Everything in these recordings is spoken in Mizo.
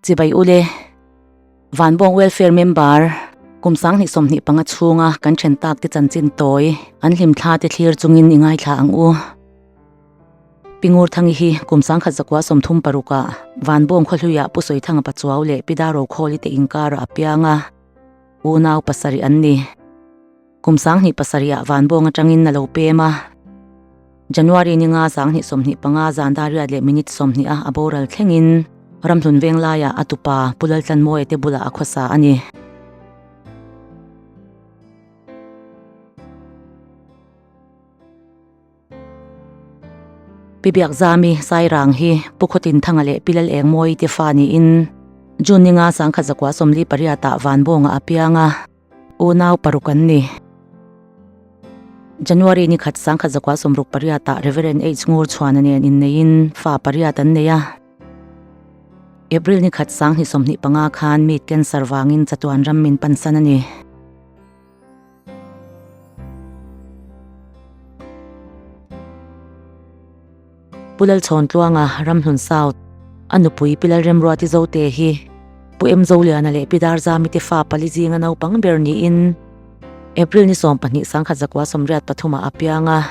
Chibai ule, Vanbawng Welfare member kum 2025 chhunga kan then tak te chanchin tawi an hlimthla te thlir chungin i ngaithla ang u. Pi Ngurthangi hi kum 1936 ah Vanbawng khawhluiah Pu Sawithanga Pachuau leh Pi Darrokhawli te inkarah a piang a, unau pasarih an ni. Kum 27 ah Vanbawng atangin a lo pem a. January ni nga 2025 zan dar riat leh minute 20 a a boral thlengin Ramhlun veng laiah a tupa Pu Laltlanmawia te bulah a khawsa a ni. Pi Biakzami Sairang hi Pu Khawtinthanga leh Pi Lalengmawii te fa niin June ni nga 1948 ah Vanbawnga a piang a. Unau paruk an ni. January ni khat 1968 ah Reverend H Ngur Chhuana nen inneiin fa pariat an nei a. April ni khat 2025 khan meat cancer vangin chatuan ram min pansan a ni. Pu Lalchhawntluanga, Ramhlun South, a nupui Pi Lalremruati Zote hi Pu Em Zoliana leh Pi Darzami te fa pali zinga naupang ber niin April ni 12 1983 ah a piang a,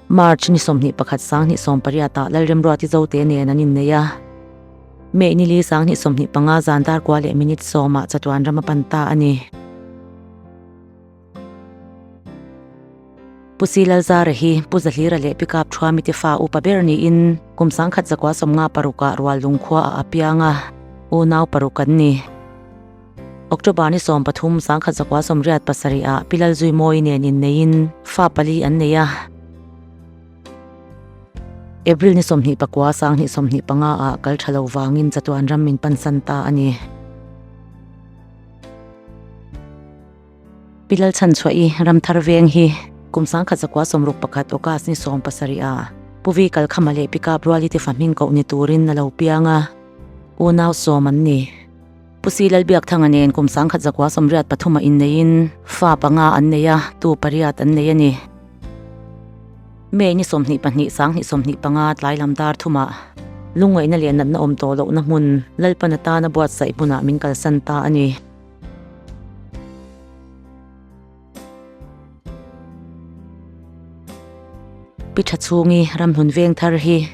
March ni 21 2018 ah Lalremruati Zote nen an innei a. May ni li 2025 zan dar kua leh minute 10 ah chatuan ram a pan ta a ni. Pu Si Lalzara hi Pu Zahlira leh Pi Kap Thuami te fa upa ber niin kum 1956 ah Ruallung khua ah a piang a, unau paruk an ni. October ni 13 1987 ah Pi Lalzuimawi nen inneiin fa pali an nei a. April ni 24 2025 ah kal tha lo vangin chatuan ram min pansan ta a ni. Pi Lalchhanchhuahi Ramthar Veng hi kum 1961 August ni 17 ah Pu Vi Kalkhama leh Pi Kap Ruali te fa hming koh ni turin a lo piang a, unau sawm an ni. Pu Si Lalbiakthanga nen kum 1983 ah inneiin fa panga an nei a, tu pariat an nei a ni. May ni 22 2025 tlai lam dar thumah lungngaihna leh natna awm tawh lohna hmun Lalpan atana buatsaih hmunah min kalsan ta a ni. Pi Tha Chhungi Ramhlun Veng thar hi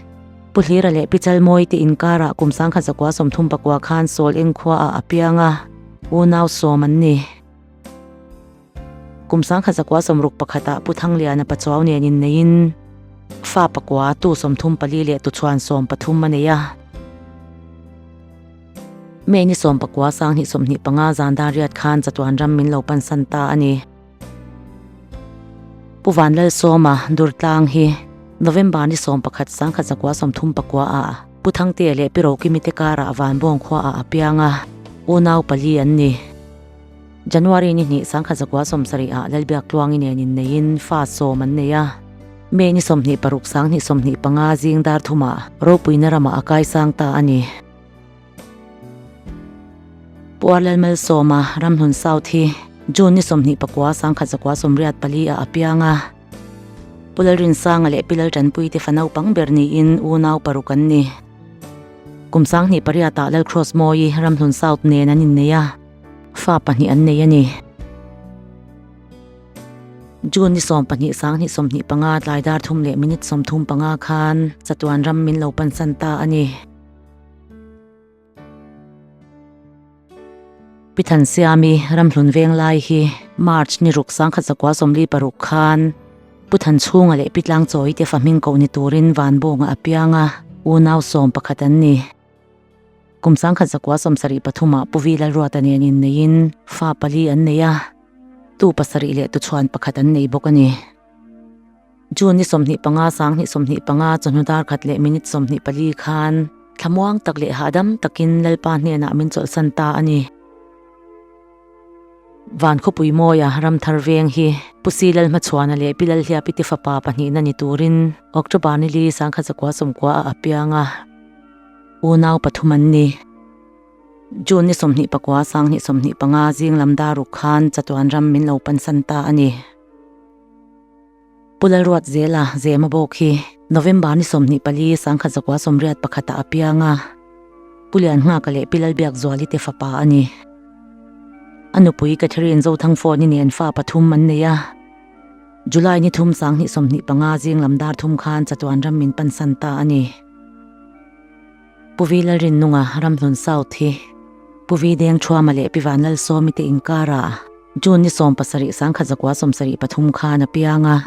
Pu Hlira leh Pi Chalmawi te inkarah kum 1939 khan Sawl Eng khua ah a piang a, unau sawm an ni. Kum 1961 ah Pu Thangliana Pachuau nen inneiin fa pakua tu 34 leh tuchhuan 13 a nei a. May ni 19 2025 zan dar riat khan chatuan ram min lo pansan ta a ni. Pu Vanlalsawma Durtlang hi November ni 11 1939 ah Pu Thangtea leh Pi Rokimi te karah Vanbawng khua ah a piang a, unau pali an ni. January ni hnih 1970 ah Lalbiaktluangi nen inneiin fa sawm an nei a. May ni 26 2025 zing dar thumah ropuina ramah a kaisang ta a ni. Pu Arlalmalsawma Ramhlun South hi June ni 24 1984 ah a piang a. Pu Lalrinsanga leh Pi Laltanpui te fa naupang ber niin unau paruk an ni. Kum 28 ah Lalcross Mawi Ramhlun South nen an innei a. Fa pahnih an nei a ni. June ni 12 2025 tlai dar thum leh minute 35 khan chatuan ram min lo pansan ta a ni. Pi Thansiami Ramhlun Veng lai hi March ni ruk 1946 khan Pu Thanchhunga leh Pi Tlangchawi te fa hming koh ni turin Vanbawnga a piang a, unau sawm pakhat an ni. Kum 1973 ah Pu Vi Lalruata nen inneiin fa pali an nei a, tu pasarih leh tuchhuan pakhat an nei bawk a ni. June ni 25 2025 chawhnu dar khat leh minute 24 khan thlamuang tak leh hahdam takin Lalpa hnenah min chawlhsan ta a ni. Van khawpui mawia Ramthar Veng hi Pu Si Lalhmachhuana leh Pi Lalhliapi te fapa pahnihna ni turin October ni li 1990 ah a piang a. Unau pathum an ni. June ni 24 2025 zing lam dar ruk khan chatuan ram min lo pansan ta a ni. Pu Lalruat Zela Zema bawk hi November ni 24 1981 ah a piang a. Pu Lianhnghaka leh Pi Lalbiakzuali te fapa a ni. A nupui Catherine Zothangfawni nen fa pathum an nei a. July ni thum 2025 zing lam dar thum khan chatuan ram min pansan ta a ni. Pu Vi Lalrinnunga Ramhlun South hi Pu Vi Dengthuama leh Pi Vanlalsawmi te inkarah June ni 17 1973 khan a piang a,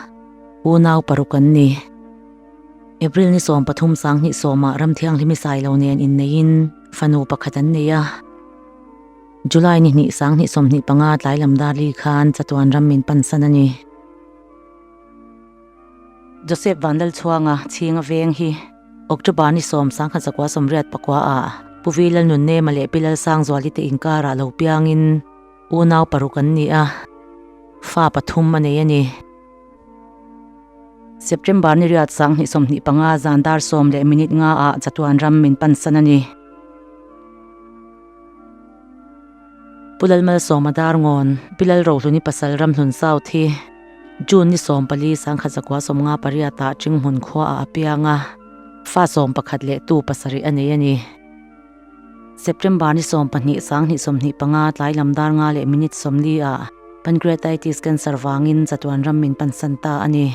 unau paruk an ni. April ni 13 2010 ah Ramthianghlimi Sailo nen inneiin fanu pakhat an nei a. July ni hnih 2025 tlai lam dar li khan chatuan ram min pansan a ni. Joseph Vanlalchhuanga chhinga veng hi October ni 10 1989 ah Pu Vi Lalnunnema leh Pi Lalsangzuali te inkarah lo piangin unau paruk an ni a, fa pathum a nei a ni. September ni riat 2025 zan dar sawm leh minute nga ah chatuan ram min pansan a ni. Pu Lalmalsawma Darngawn, Pi Lalrohluni pasal Ramhlun South hi June ni 14 1958 ah Chinghmun khua ah a piang a, fa 11 leh tu pasarih a nei a ni. September ni 12 2025 tlai lam dar nga leh minute 40 ah Pancreatitis cancer vangin chatuan ram min pansan ta a ni.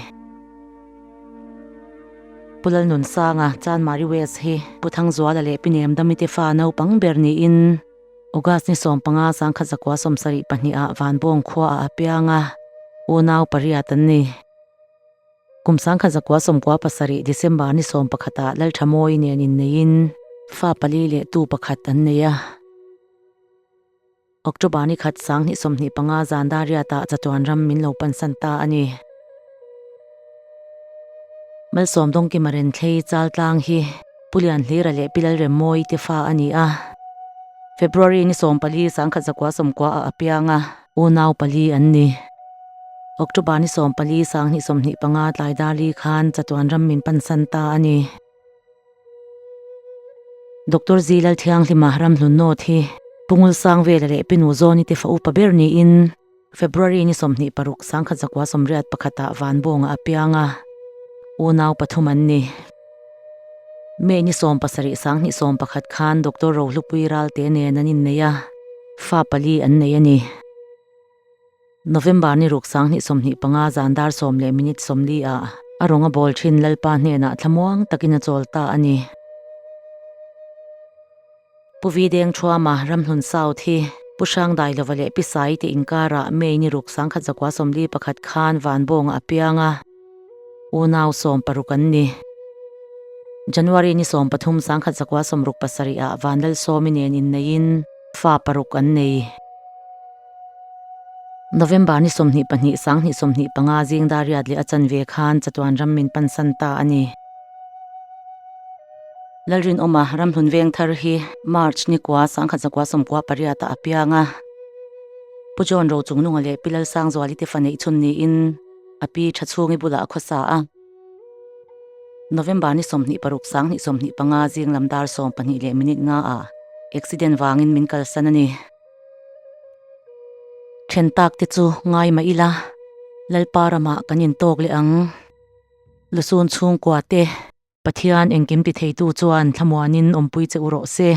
Pu Lalnunsanga, Chanmari West hi Pu Thangzuala leh Pi Nemdami te fa naupang ber niin August ni 15 1972 ah Vanbawng khua ah a piang a, unau pariat an ni. Kum 1997 December ni 11 ah Lalthamawi nen inneiin fa pali leh tu pakhat an nei a. October ni khat 2025 zan dar riatah chatuan ram min lo pansan ta a ni. Malsawm Dawngkima Renthlei Chaltlang hi Pu Lianhlira leh Pi Lalremmawi te fa a ni a. February ni 14 1990 ah a piang a, unau pali an ni. October ni 14 2025 tlai dar li khan chatuan ram min pansan ta a ni. Doctor Zi Lalthianghlima Ramhlun North hi Pu Ngulsangvela leh Pi Nuzawni te fa upa ber niin February ni 26 1981 ah Vanbawnga a piang a, unau pathum an ni. May ni 17 2021 khan Doctor Rohlupui Ralte nen an innei a, fa pali an nei a ni. November ni ruk 2025 zan dar sawm leh minute 40 ah a rawng a bawl thin Lalpa hnenah thlamuang takin a chawl ta a ni. Pu Vi Dengthuama Ramhlun South hi Pu Hrangdailova leh Pi Sai te inkarah May ni ruk 1941 khan Vanbawnga a piang a, unau 16 an ni. January ni 13 1967 ah Vanlalsawmi nen inneiin fa paruk an nei. November ni 22 2025 zing dar riat leh a chanve khan chatuan ram min pansan ta a ni. Lalrinawma Ramhlun veng thar hi March ni kua 1998 ah a piang a. Pu John Rochungnunga leh Pi Lalsangzuali te fa neih chhun niin a pi tha chhungi bulah a khawsa a. November ni 26 2025 zing lam dar 12 leh minute nga ah accident vangin min kalsan a ni. Then tak te chu ngai mah ila Lalpa ramah kan intawk leh ang. Lusun chhungkua te Pathian engkim ti theitu chuan thlamuanin awmpui che u rawh se.